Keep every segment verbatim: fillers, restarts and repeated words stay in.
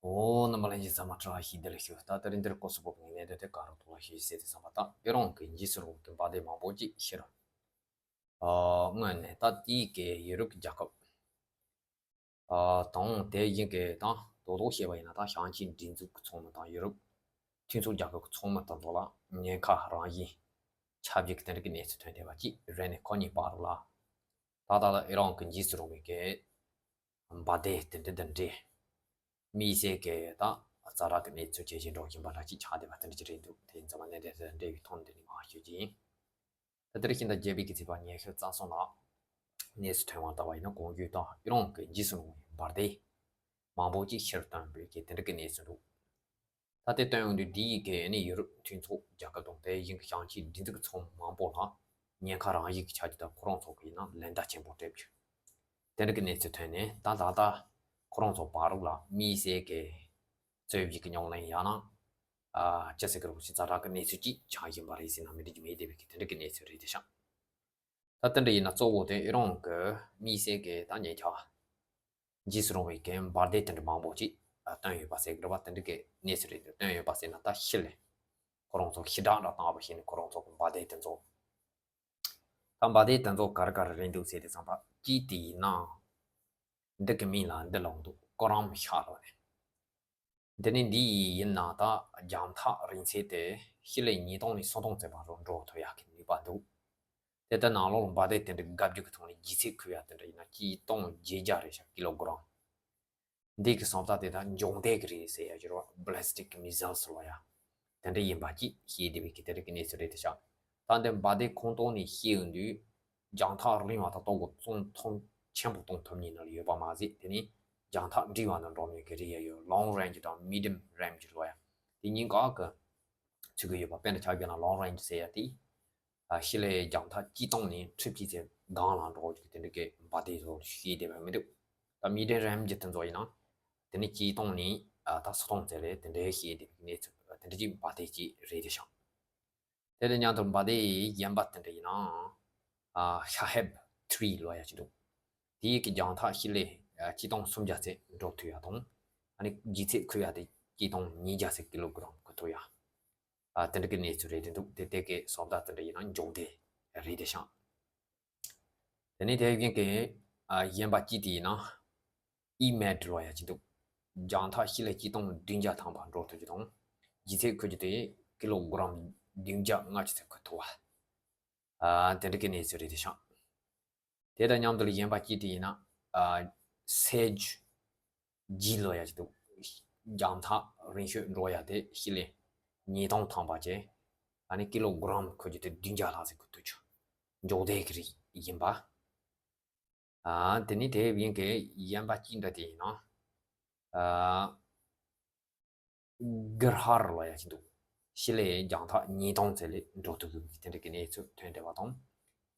ཨོ། རྣམ་པ་ལྷན་རྒྱས་ཚང་མ་བཀྲ་ཤིས་བདེ་ལེགས་ཞུ། ད་ལྟ་རིང་འདིར་སྐོར་སུ་བབས་ངེས་གནས་དོན་དེ་ག་རུ་ཐོག་ལ་ཤེས་ཟེར་དེ་བསམ་པ་དང་ཨེ་རང་གི་འཇིགས་སུ་རུང་གི་འབའ་སྡེ་མང་པོ་ཅིག་ཤེས་རུང་། ཨ་སྔོན་ནས་ད་དེའི་གི་ཡུ་རོབ་ཀྱི་རྒྱལ་ཁབ། ཨ་དང་དེ་བཞིན་གི་དང་དོ་དོ་བཤད་པ་ཡིན་ན་ད་བྱང་ཆིངས་སྒྲིག་འཛུགས་ཀྱི་ཚོགས་མི་དང་ཡུ་རོབ་མཐུན་ཚོགས་རྒྱལ་ཁབ་ཀྱི་ཚོགས་མི་དང་ཚོ་ལ་ཉེན་ཁ་རང་བཞིན་ཆགས་རྒྱུ་གི་དེ་འདྲ་གི་གནས་ཚུལ་ཐོན་བསྡད་པ་ཅིག་རེད། ནས་ཁོ་གཉིས་བར་ལ་ད་ད་ལ་ཨེ་རང་གི་འཇིགས་སུ་རུང་བའི་གི་འབའ་སྡེ་དེ་འདྲ་དེ་འདྲའི་མི་སེར་གྱི་ད་ཛ་དྲག་གི་གནས་ཚུལ་ཇེ་ཆེ་འགྲོ་བཞིན་པ་འདྲ་ཅིག་ཆགས་བསྡད་པ་དེ་འདྲ་ཅིག་རེད་འདུག་དེ་ཡིན་ཙང་མ་གནད་དོན་དེ་འབྲེལ་བའི་ཐོག་ནས་འདི་ནས་མར་ཞུ་རྒྱུ་ཡིན། ད་ལྟར་ཤིང་རྟ་བརྒྱད་པའི་གི་ཚེས་པ་ཉི་ཤུ་རྩ་གསུམ་ལ་གནས་ཚུལ་ཐོན་པ་ལྟ་བ་ཡིན་ན། གོང་ཞུས་དང་ཨེ་རང་གི་འཇིགས་སུ་རུང་བའི་འབའ་སྡེ་མང་པོ་ཅིག་ཕྱིར་བཏོན་པའི་གི་དེ་འདྲ་གི་གནས་ཚུལ་འདུག་ད་དེ་བཏོན་ཡོང་དུས་འདི་ཡི་གི་ནི་ཡུ་རོབ་མཐུན་ཚོགས་རྒྱལ་ཁབ་དང་དེ་བཞིན་གྱི་བྱང་ཆིངས་སྒྲིག་འཛུགས་ཚོགས་མི་མང་པོ་ལ་ཉེན་ཁ་རང་བཞིན་གྱི་ཆགས་རྒྱུ་དང་ཁོ་རང་ཚོ་གི་ཡིན་ན་ལན་བརྡ་ཆེན་པོ་སྤྲད་རྒྱུ་དེ་འདྲ་གི་གནས་ཚུལ་ཐོན་ནས། ད་ད་ལྟ་ཁོ་རང་ཚོ་བར་ལ་དམིགས་བསལ་གྱི་རྩོད་གཞི་གི་ཉམས་ལེན་ཡང་ན་ཨ་ཅི་ཟེར་གི་རེད། ཅིག་ཛ་དྲག་གི་གནས་ཚུལ་ཅིག་ཆགས་བཞིན་པ་རེད་ཟེར་ན་མི་འགྲིག་རྒྱུ་མེད་བསྡད་པའི་གི་དེ་འདྲ་གི་གནས་ཚུལ་རེད་དེ་ཤག་ད་དེ་འདྲ་ཡིན་ན་གཙོ་བོ་དེ་ཨེ་རང་གི་དམིགས་བསལ་གྱི་ད་ཉེ་ཆར་འཇིགས་སུ་རུང་བའི་གི་འབའ་སྡེ་དེ་འདྲ་མང་པོ་ཅིག་བཏོན་ཡོད་པ་ཟེར་གི་རེད་པ། དེ་འདྲ་གི་གནས་ཚུལ་རེད། བཏོན་ཡོད་པ་ཟེར་ན་ད་ཤི་ལེ་ཁོ་རང་ཚོ་ཤི་དྲག་འདྲ་བཏང་བ་བཞིན་ནས་ཁོ་རང་ཚོ་གི་འབའ་སྡེ་དེ་ཚོ། ད་འབའ་སྡེ་དེ་ཚོ་ག་རེ་ག་རེ་རེད་འདུག་ཟེར་དུས་ཙམ་པ་གཅིག་དེ་ཡིན་ན། འདི་གི་མིང་ལ་འདི་ལབ་འདུག་ཀོ་རམ་ཤ་ལབ་ནས། འདི་ནི་འདི་ཡིན་ན་ད་རྒྱང་ཐག་རིང་ཚད་དེ་ཤི་ལེ་ཉིས་སྟོང་ནས་སུམ་སྟོང་ཙམ་བར་རུ་འགྲོ་ཐུབ་ཡག་གི་ནུས་པ་འདུག་དེ་ལྟར་ནང་ལོགས་ལ་འབའ་སྡེ་དེ་འདྲ་འགབ་རྒྱུ་གི་ཐོག་ནས་ལྗིད་ཚད་འཁོར་ཡག་དེ་འདྲ་ཡིན་ན་གཅིག་སྟོང་བརྒྱད་བརྒྱ་རེད་ཤག་ཀི་ལོ་གྲམ། འདི་གི་བསམ་ད་དེ་ད་འབྱུང་རྡེག་རེད་ཟེར་ཡག་ཅིག་རེད་པ། བྷ་ལེ་སི་ཊིག་མི་སི་ལ་ཟེར་བ་ཡ། དེ་འདྲ་ཡིན་པ་ཅིག་ཤེས་བསྡད་པའི་གི་དེ་འདྲ་གི་གནས་ཚུལ་རེད་དེ་ཤག་ད་འདི་འབའ་སྡེ་ཁོངས་གཏོགས་ནས་བཤད་ཡོང་དུས། རྒྱང་ཐག་རིང་བ་དང་ལྟོ་གོས་གཙང་མཐོང་ཆེན་པོ་གཏོང་ཐུབ་མཁན་ནང་ལ་ཡོད་པ་མ་ཟད། དེ་ནས་རྒྱང་ཐག་འབྲིང་བ་ནང་འགྲོ་མཁན་གྱི་རིགས་ཡང་ཡོད། ལོང་རེན་ཇི་དང་མི་ཌི་ཡམ་རེན་ཇི་ལབ་ཡ། དེ་གཉིས་ཀ་གི་ཚུད་ཀྱི་ཡོད་པ། དཔེར་ན་ཆ་བཞག་ན་ལོང་རེན་ཇི་ཟེར་ཡ་དེ། ཨ་ཤི་ལེ་རྒྱང་ཐག་གཅིག་སྟོང་ནས་ཁྲི་གཅིག་ཙམ་སྒང་ལ་འགྲོ་རྒྱུ་དེ་འདྲ་གི་འབའ་སྡེ་ཚོ་ཤེས་བསྡད་པ་མི་འདུག་ད་མི་ཌི་ཡམ་རེན་ཇི་དེ་ཚོ་ཡིན་ན། དེ་ནི་གཅིག་སྟོང་ནས་ཨ་ད་སུམ་སྟོང་ཙམ་ལ་དེ་འདྲའི་ཤེས་བསྡད་པའི་གནས་ཚུལ་དེ་འདྲ་གི་འབའ་སྡེ་ཅིག་རེད་དེ་ཤག་དེ་དང་མཉམ་དུ་འབའ་སྡེ་གཞན་པ་དེ་འདྲ་ཡིན་ན། ཨ་ཤ་ཧེབ་ཐི་རི་ལབ་ཡ་ཅིག་འདུག་དེའི་གི་རྒྱང་ཐག་ཤི་ལེ་ཨ་གཅིག་སྟོང་སུམ་བརྒྱ་ཙམ་འགྲོ་ཐུབ་ཡ་དང་། ཨ་ནི་ལྗིད་ཚད་འཁོར་ཡ་དེ་གཅིག་སྟོང་ཉིས་བརྒྱ་ཙམ་ཀི་ལོ་གྲམ་འཁོར་ཐུབ་ཡ། ཨ་དེ་འདྲ་གི་གནས་ཚུལ་རེད་དེ་འདུག་དེ་དེ་གི་བསམ་ད་དེ་འདྲ་ཡིན་ན་འབྱུང་རྡེག་རེད་དེ་ཤག་དེ་ནས་དེ་བཞིན་གྱི་ཨ་གཞན་པ་གཅིག་དེ་ཡིན་ན། ཨི་མེད་ལབ་ཡ་ཅིག་འདུག་རྒྱང་ཐག་ཤི་ལེ་གཅིག་སྟོང་བདུན་བརྒྱ་ཐམ་པ་འགྲོ་ཐུབ་རྒྱུ་དང་། ལྗིད་ཚད་འཁོར་རྒྱུ་དེ་ཀི་ལོ་གྲམ་བདུན་བརྒྱ་ལྔ་བཅུ་ཙམ་འཁོར་ཐུབ་པ། ཨ་དེ་འདྲ་གི་གནས་ཚུལ་རེད་དེ་ཤག་དེ་དང་མཉམ་དུ་གཞན་པ་གཅིག་དེ་ཡིན་ན། ཨ་སེ་ཇི་ཇི་ལབ་ཡ་ཅིག་འདུག་རྒྱང་ཐག་རིང་ཤོས་འགྲོ་ཡ་དེ་ཤི་ལེ་ཉིས་སྟོང་ཐམ་པ་བྱས། ཨ་ནི་ཀི་ལོ་གྲམ་འཁོར་རྒྱུ་དེ་བདུན་བརྒྱ་ལྷག་ཙམ་འཁོར་ཐུབ་རྒྱུ། འབྱུང་རྡེག་གི་རིགས་ཡིན་པ། ཨ་དེ་ནི་དེ་བཞིན་གྱི་གཞན་པ་གཅིག་འདྲ་དེ་ཡིན་ན། ཨ་གྷི་ར་ཧར་ལབ་ཡ་ཅིག་འདུག་ཤི་ལེ་རྒྱང་ཐག་ཉིས་སྟོང་ཙམ་ལ་འགྲོ་ཐུབ་ཀྱི་དེ་འདྲ་གི་གནས་ཚུལ་ཐོན་བསྡད་པ་དང་།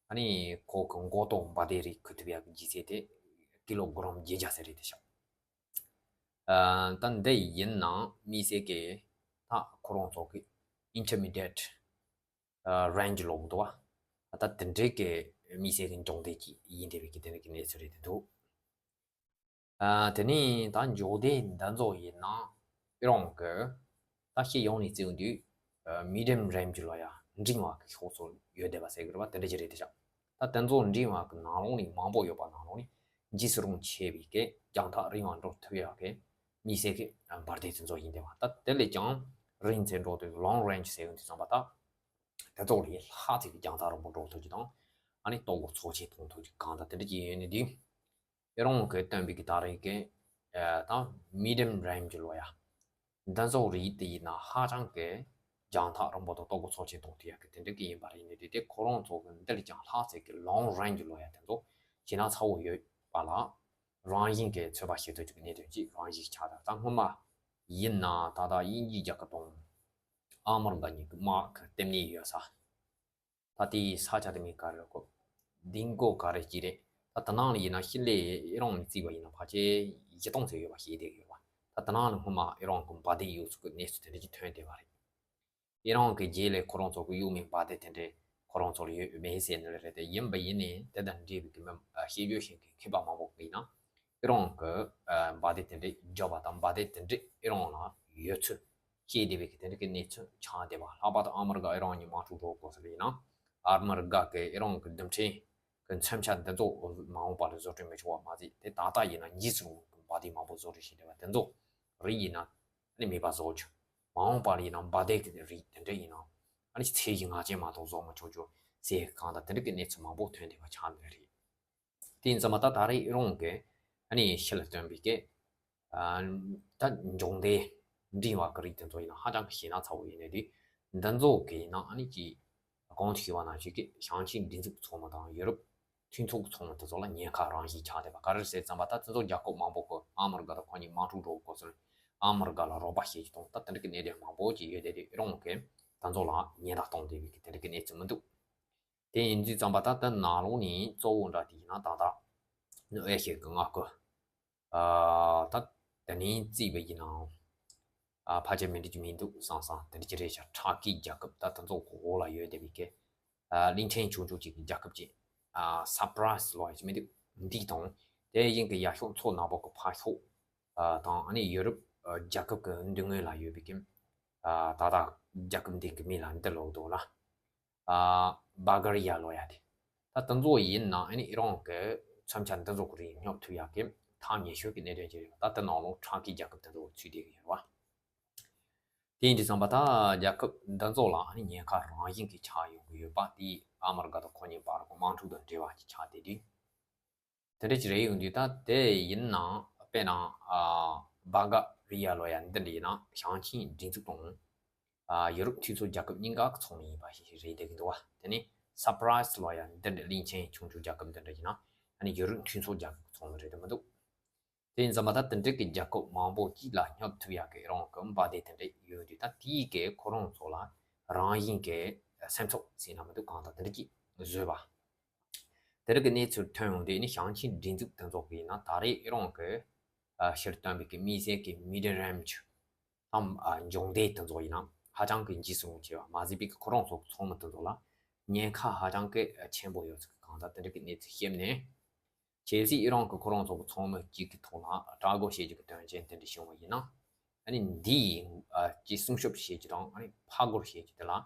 ཨ་ནི་ཁོ་གི་མགོ་ཏོ་འབའ་སྡེ་རིགས་འཁོར་ཐུབ་ཡག་གི་ལྗིད་ཚད་དེ་ཀི་ལོ་གྲམ་བརྒྱད་བརྒྱ་ཙམ་རེད་དེ་ཤག་ཨ་ད་འདི་ཡིན་ན་དམིགས་བསལ་གྱི་ད་ཁོ་རང་ཚོ་གི་ཨིན་ཊར་མི་ཌི་ཡེཊ་རེན་ཇི་ལབ་འདུག་པ། ད་དེ་འདྲའི་གི་དམིགས་བསལ་གྱི་འབྱུང་རྡེག་ཅིག་ཡིན་བསྡད་པའི་གི་དེ་འདྲ་གི་གནས་ཚུལ་རེད་དེ་འདུག་ཨ་དེ་ནས་ད་འབྱུང་རྡེག་འདི་ཚོ་ཡིན་ན་ཨེ་རང་གི་ད་ཤེས་ཡོང་ནས་བརྩིས་ཡོང་དུས་མི་ཌི་ཡམ་རེན་ཇི་ལབ་ཡ་འབྲིང་བ་གི་ཕྱོགས་སུ་ཡོད་བསྡད་པ་ཟེར་གི་རེད་པ། དེ་འདྲ་ཅིག་རེད་དེ་ཤག་ད་དེ་ཚོ་འབྲིང་བ་གི་ནང་ལོགས་ནས་མང་པོ་ཡོད་པ་ནང་ལོགས་ནས་འཇིགས་སུ་རུང་ཆེ་བའི་གི་རྒྱང་ཐག་རིང་བ་འགྲོ་ཐུབ་ཡག་གི་དམིགས་བསལ་གྱི་འབར་མདེལ་དེ་ཚོ་ཡིན་བསྡད་པ། ད་དེ་ལས་ཀྱང་རིང་ཚད་འགྲོ་དུས་ལོང་རེན་ཇི་ཟེར་ཡོང་དུས་ཙམ་པ་ད་དེ་ཚོ་ལས་ལྷག་ཅིག་གི་རྒྱང་ཐག་རིང་པོ་འགྲོ་ཐུབ་རྒྱུ་དང་། ཨ་ནི་ལྟོ་གོས་ཚོགས་ཆེན་གཏོང་ཐུབ་རྒྱུ་གང་དང་དེ་འདྲ་ཅིག་ཡོད་ནི་འདི། ཨེ་རང་གིས་བཏོན་པའི་གི་ད་རེས་ཀྱི་ཨ་ད་མི་ཌི་ཡམ་རེན་ཇི་ལབ་ཡ། འདི་ཚོ་རིགས་དེ་ཡིན་ན་ཧ་ཅང་གི་རྒྱང་ཐག་རིང་པོ་དང་ལྟོ་གོས་ཚོགས་ཆེན་གཏོང་ཐུབ་ཡག་གི་དེ་འདྲ་གི་ཡིན་པ་རེད། ནི་དེ་དེ་ཁོ་རང་ཚོ་གི་འདི་ལས་ཀྱང་ལྷག་ཚད་ཀྱི་ལོང་རེན་ཇི་ལབ་ཡ་དེ་ཚོ་ཞེ་ན་ཚ་བོ་ཡོད་པ་ལ་རང་བཞིན་གྱི་ཚོད་དཔག་བྱེད་ཐུབ་ཀྱི་གནད་དོན་ཅིག་རང་བཞིན་ཆགས། ད་ད་སྔོན་མ་ཡིན་ན་ད་ལྟ་དབྱིན་ཇིའི་རྒྱལ་ཁབ་དང་ཨ་མི་རི་ཀ་གཉིས་ཀྱི་དམག་གི་ལྟེ་གནས་ཡོད་ས། ད་དེའི་ས་ཆ་དེ་མིང་ག་རེ་ལབ་དགོས། ལྡིང་གོ་ག་རེ་ཅིག་རེད། ད་དེ་ནང་ལ་ཡིན་ན་ཤི་ལེ་ཨེ་རང་ནས་བརྩིས་པ་ཡིན་ན་ཕལ་ཆེར་བཞི་སྟོང་ཙམ་ཡོད་པ་ཤེས་བསྡད་ཡོད་པ། ད་དེ་ནང་ལ་སྔོན་མ་ཨེ་རང་གི་འབར་མདེལ་གཡུགས་ཚུལ་གྱི་གནས་ཚུལ་དེ་འདྲ་ཅིག་ཐོན་བསྡད་པ་རེད། ཨེ་རང་གི་རྗེས་ལ་ཁོ་རང་ཚོ་གི་གཡུགས་མི་འབར་མདེལ་དེ་འདྲ་ཁོ་རང་ཚོ་ལ་ཡོད་མེད་ཟེར་ནི་རེད་དེ། ཡིན་པ་ཡིན་ནའི་དེ་དང་འབྲེལ་བའི་གི་མི་ཤེས་རྒྱུ་ཤེས་མཁན་མཁས་པ་མང་པོ་གིས་ཡིན་ན། ཨི་རང་གི་ཨ་འབའ་སྡེ་དེ་འདྲས་བརྒྱབ་པ་དང་། འབའ་སྡེ་དེ་འདྲས་ཨི་རང་ལ་ཡོད་ཚུལ་བཤད་བསྡད་པའི་གི་དེ་འདྲས་ཀྱི་གནས་ཚུལ་ཆགས་བསྡད་པ། ལྷག་པར་དུ་ཨ་མི་རི་ཀ་ཨི་རང་གཉིས་དམག་འཁྲུག་འགྲོ་དགོས་ཟེར་བ་ཡིན་ན། ཨ་མི་རི་ཀ་གི་ཨི་རང་གི་རྡུལ་ཕྲན་གི་མཚོན་ཆ་འདི་ཚོ་མ་འོངས་པ་ལ་བཟོ་སྐྲུན་མི་ཆོག་པ་མ་ཟད། དེ་ད་ལྟ་ཡིན་ན་འཇིགས་སུ་རུང་བའི་འབའ་སྡེ་མང་པོ་བཟོ་སྐྲུན་བྱས་བསྡད་པ་དེ་ཚོ་རིགས་ཡིན་ན་ཨ་ནི་མེད་པ་བཟོ་རྒྱུ། མ་འོངས་པ་ལ་ཡིན་ན་འབའ་སྡེ་གི་རིགས་དེ་འདྲ་ཡིན་ན་ཨ་ནི་ཚད་གཞི་ངེས་ཅན་མ་གཏོགས་བཟོ་མི་ཆོག་རྒྱུ་ཟེར་གང་དང་དེ་འདྲ་གི་གནས་ཚུལ་མང་པོ་ཐོན་བསྡད་པ་ཆགས་ནི་རེད། དེ་ཡིན་ཙང་མ་ད་ད་རེས་ཨི་རང་གི་ཨ་ནི་ཕྱི་ལ་བཏོན་པའི་གི་ཨ་ད་འབྱུང་འདས་འབྲིང་བ་གི་རིགས་དེ་ཚོ་ཡིན་ན་ཧ་ཅང་གི་ཞེད་སྣང་ཚ་པོ་ཡིན་ནས། དེ་འདི་ཚོ་གི་ཡིན་ན་ཨ་ནི་ཅིག་གོང་དུ་ཞུས་པ་ནང་བཞིན་གི་ཞིང་ཆེན་སྒྲིག་འཛུགས་ཚོགས་མི་དང་ཡུ་རོབ་མཐུན་ཚོགས་ཚོགས་མི་དེ་ཚོ་ལ་ཉེན་ཁ་རང་བཞིན་ཆགས་བསྡད་པ། ག་རེ་ཟེར་ཙམ་པ་ད་དེ་ཚོ་རྒྱལ་ཁབ་མང་པོ་གི་ཨ་མི་རི་ཀ་དང་ཁོ་གཉིས་དམག་འཁྲུག་འགྲོ་དགོས་ཚུལ། ཨ་མི་རི་ཀ་ལ་རོགས་པ་བྱེད་ཀྱི་དང་ད་དེ་འདྲ་གི་གནད་དོན་མང་པོ་ཅིག་ཡོད་དེ། དེ་ཨི་རང་གི་དེ་ཚོ་ལ་ཉེན་བརྡ་གཏོང་བསྡད་པའི་གི་དེ་འདྲ་གི་གནས་ཚུལ་མི་འདུག་དེ་ཡིན་དུས་ཙམ་པ་ད་ལྟ་ནང་ལོགས་ནས་གཙོ་བོ་འདྲ་དེ་ཡིན་ན་ད་ལྟ་ནུབ་ཨེ་ཤི་ཡའི་གི་མངའ་ཁུལ། ཨ་ད་དེ་ནས་བརྩིས་པ་ཡིན་ནའང་ཨ་ཕལ་ཆེར་མི་འགྲིག་རྒྱུ་མི་འདུག་བསམ་བསམ་དེ་འདྲ་ཅིག་རེད་ཤག་ཕྲ་ཁའི་རྒྱལ་ཁབ་ད་དེ་ཚོ་འོག་ལ་ཡོད་བསྡད་པའི་གི་ཨ་གླིང་ཕྲན་ཆུང་ཆུང་ཅིག་གི་རྒྱལ་ཁབ་ཅིག་ཨ་སབ་ར་ཡིས་ལབ་ཡ་ཅིག་མི་འདུག་འདི་དང་དེ་བཞིན་གི་ཡ་ཤོག་མཚོ་ནག་པོ་གི་ཕར་ཕྱོགས་ཨ་དང་ཨ་ནི་ཡུ་རོབ་ཨ་རྒྱལ་ཁབ་གི་མདུན་ངོས་ལ་ཡོད་པའི་གི་ཨ་ད་ལྟ་རྒྱལ་ཁབ་འདི་གི་མིང་ལ་འདི་ལབ་འདུག་ལ། ཨ་བལ་གྷ་རི་ཡ་ལབ་ཡ་དེ། ད་དེ་ཚོ་ཡིན་ན་ཨ་ནི་ཨི་རང་གི་མཚོན་ཆ་འདི་ཚོ་གི་རིགས་སྙོབ་ཐུབ་ཡ་གི་ཐག་ཉེ་ཤོས་ཀྱི་གནད་དོན་ཅིག་རེད་པ། ད་དེ་ནང་ལོགས་ཕྲ་ཁའི་རྒྱལ་ཁབ་དེ་ཚོ་ཚུད་བསྡད་ཀྱི་ཡོད་རེད་པ། དེ་ཡིན་དུས་ཙམ་པ་ད་རྒྱལ་ཁབ་འདི་ཚོ་ལ་ཨ་ནི་ཉེན་ཁ་རང་བཞིན་གྱིས་ཆགས་ཡོང་གི་ཡོད་པ་དེ་ཨ་མི་རི་ཀ་དང་ཁོ་གཉིས་བར་གྱི་དམག་འཁྲུག་དང་འབྲེལ་བ་ཅིག་ཆགས་བསྡད་དུས། དེ་འདྲ་ཅིག་རེད་ཡོང་དུས་ད་དེ་ཡིན་ནའང་དཔེར་ན་ཨ་བལ་གྷ་རི་ཡ་ལབ་ཡ་འདི་འདྲ་ཡིན་ན་ཞིང་ཆེན་སྒྲིག་འཛུགས་དང་ཨ་ཡུ་རོབ་མཐུན་ཚོགས་རྒྱལ་ཁབ་གཉིས་ཀ་གི་ཚོགས་མི་ཡིན་པ་ཞིག་རེད་བསྡད་ཀྱི་འདུག་བ། དེ་ནས་སབ་ར་ཡིས་ལབ་ཡ་འདི་འདྲ་གླིང་ཆེན་ཆུང་ཆུང་རྒྱལ་ཁབ་འདི་འདྲ་ཡིན་ན་ཨ་ནི་ཡུ་རོབ་མཐུན་ཚོགས་རྒྱལ་ཁབ་ཀྱི་ཚོགས་མི་རེད་དེ་མི་འདུག་དེ་ཡིན་ཙང་མ་ད་དེ་འདྲ་གི་རྒྱལ་ཁབ་མང་པོ་ཅིག་ལ་སྙོབ་ཐུབ་ཡག་གི་རང་གི་འབའ་སྡེ་དེ་འདྲ་ཡོད་དུས་ད་དེའི་གི་ཁོ་རང་ཚོ་ལ་རང་བཞིན་གི་སེམས་ཚོར་ཟེར་ན་མི་འདུག་གང་ལྟར་དེ་འདྲ་ཅིག་བཟོས་པ། དེ་རིགས་ཀྱི་གནས་ཚུལ་ཐོན་ཡོང་དུས་ནི་ཞིང་ཆེན་སྒྲིག་འཛུགས་དེ་ཚོ་གི་ཡིན་ན་ད་རེས་ཨི་རང་གི་ཕྱིར་བཏོན་པའི་གི་དམིགས་བསལ་གྱི་མི་ཌི་རེམ་ཆུ་ལམ་འབྱུང་ལྡན་དེ་ཚོ་ཡིན་ན་ཧ་ཅང་གི་འཇིགས་སུ་རུང་ཆེ་བ་མ་ཟད་པའི་གི་ཁོ་རང་ཚོ་གི་ཚོགས་མི་དེ་ཚོ་ལ་ཉེན་ཁ་ཧ་ཅང་གི་ཆེན་པོ་ཡོད་ཚུལ་གི་གང་ལྟར་དེ་འདྲ་གི་གནས་ཚུལ་ཤེས་ནས། གལ་སྲིད་ཨི་རང་གི་ཁོ་རང་ཚོ་གི་ཚོགས་མི་གཅིག་གི་ཐོག་ལ་དགྲ་བོ་བྱེད་རྒྱུ་གི་དོན་རྐྱེན་དེ་འདྲ་བྱུང་བ་ཡིན་ན། ཨ་ནི་འདིའི་ཨ་ཀྱི་སྲུང་སྐྱོབ་བྱེད་རྒྱུ་དང་ཨ་ནི་ཕར་རྒོལ་བྱེད་རྒྱུ་དེ་ལ་ཨ་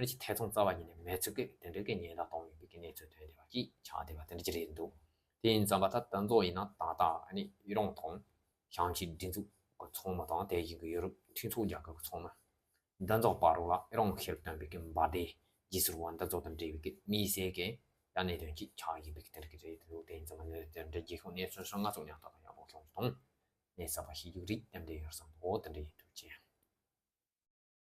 ནི་ཀྱི་ཐེ་ཚོམ་རྩ་བ་ཉིད་ནས་མེད་ཚུལ་གྱི་དེ་འདྲའི་གི་ཉེན་བརྡ་གཏོང་ཡོད་པའི་གི་གནས་ཚུལ་ཐོན་བསྡད་པ་ཅིག་ཆགས་བསྡད་པ་དེ་འདྲ་ཅིག་རེད་འདུག་དེ་ཡིན་ཙམ་པ་ད་དེ་ཚོ་ཡིན་ན་ད་ལྟ་ཨ་ནི་ཨི་རང་དང་ཞིང་ཆེན་སྒྲིག་འཛུགས་ཀྱི་ཚོགས་མི་དང་དེ་བཞིན་གྱི་ཡུ་རོབ་མཐུན་ཚོགས་རྒྱལ་ཁབ་ཀྱི་ཚོགས་མི་འདི་ཚོ་བར་ལ་ཨི་རང་ཕྱིར་བཏོན་པའི་གི་འབའ་སྡེ་འཇིགས་སུ་རུང་བ་འདི་ཚོ་དང་འབྲེལ་བའི་གི་དམིགས་བསལ་གྱི་ཡང་གནད་དོན་ཅིག་ཆགས་ཡིན་པའི་གི་དེ་འདྲ་གི་རེད་འདུག་དེ་ཡིན་ཙམ་པ་ནི་དེ་འདྲ་རྒྱལ་ཁབ་གནས་ཚུལ་སོགས་ང་ཚོ་ཉག་ཐག་དང་ཡག་པོ་ཁྱོང་དང་གནས་ཚུལ་པ་ཤེས་རྒྱུ་རིགས་ལྟེམ་དེ་ཡོད་བསམ་འོ་དེ་འདྲ་ཡིན་འདུག